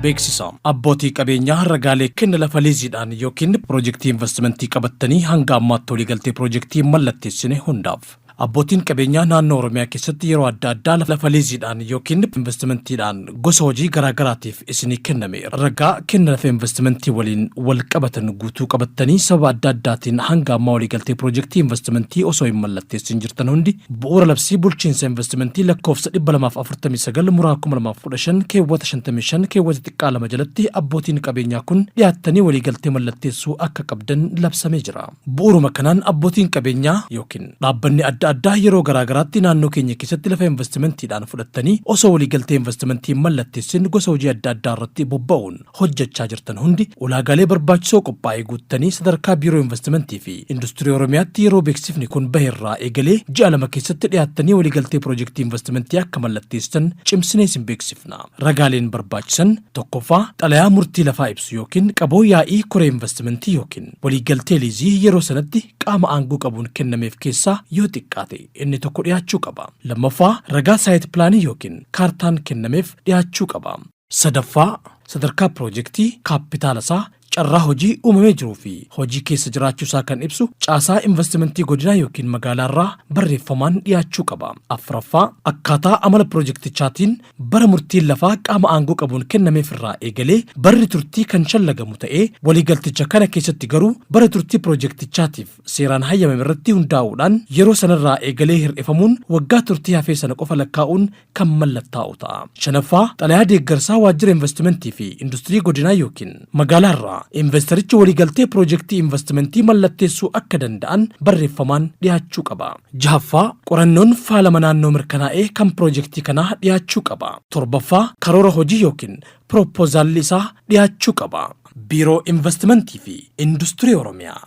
Beeksisa abbootii qabeenyaa ragaalee kenna lafa liiziidhaan yookiin piroojeektii investimentii qabattanii hanga ammaatti waliigaltee piroojeektii mallatteessine hundaaf. Abbootiin qabeenyaa naannoo Oromiyaa keessatti yeroo adda addaa lafa liiziidhaan yookiin investimentiidhaan gosa hojii garaagaraatiif isinii kenname ragaa kenna lafa investimentii waliin wal qabatan guutuu qabattanii sababa adda addaatiin hanga ammaa waliigaltee piroojeektii investimentii osoo hin mallatteessin jirtan hundi bu'uura labsii bulchiinsa investimentii lakkoofsa 249 muraa 2015 keewwata 55 keewwata xiqqaa 2 jalatti abbootiin qabeenyaa kun dhiyaattanii waliigaltee mallatteessuu akka qabdan labsamee jira. Bu'uuruma kanaan abbootiin qabeenyaa yookiin dhaabbanni adda addaa yeroo garaagaraatti naannoo keenya keessatti lafa investimentiidhaan fudhattanii osoo waliigaltee investimentii mallatteessin gosa hojii adda addaa irratti bobba'uun hojjechaa jirtan hundi ulaagaalee barbaachisoo qophaa'e guuttanii sadarkaa Biiroo Investimentii fi Industirii Oromiyaatti yeroo beeksifni kun bahe irraa eegalee ji'a 2 keessatti dhiyaattanii waliigaltee piroojeektii investimentii akka mallatteessitan cimsinee isin beeksifna. Ragaaleen barbaachisan: tokkoffaa, xalayaa murtii lafaa ibsu yookiin qaboo yaa'ii koree investimentii yookiin waliigaltee liizii yeroo sanatti qaama aangoo qabuun kennameef keessaa yoo xiqqaate inni tokko dhiyaachuu qaba. Lammaffaa, ragaa site planii yookiin kaartaan kennameef dhiyaachuu qaba. Sadaffaa, sadarkaa piroojeektii, kaappitaala isaa, carraa hojii uumamee jiruu fi hojii keessa jiraachuu isaa kan ibsu caasaa investimentii godinaa yookiin magaalaarraa barreeffamaan dhiyaachuu qaba. Afuraffaa, akkaataa amala piroojeektichaatiin bara murtiin lafaa qaama aangoo qabuun kennameef irraa eegalee barri turtii kan shallagamu ta'ee, waliigalticha kana keessatti garuu bara turtii piroojeektichaatiif seeraan hayyamame irratti hundaa'uudhaan yeroo sanarraa eegalee hir'ifamuun waggaa turtii hafee sana qofa lakkaa'uun kan mallattaa'u ta'a. Shanaffaa, xalayaa deeggarsaa waajjira investimentii fi industirii godinaa yookiin magaalaarraa investarichi waliigaltee piroojeektii investimentii mallatteessuu akka danda'an barreeffamaan dhiyaachuu qaba. Jahaffaa, qorannoon faalama naannoo mirkanaa'ee kan piroojeektii kanaa dhiyaachuu qaba. Torbaffaa, karoora hojii yookiin pirooppozaalli isaa dhiyaachuu qaba. Biiroo Investimentii fi Industirii Oromiyaa.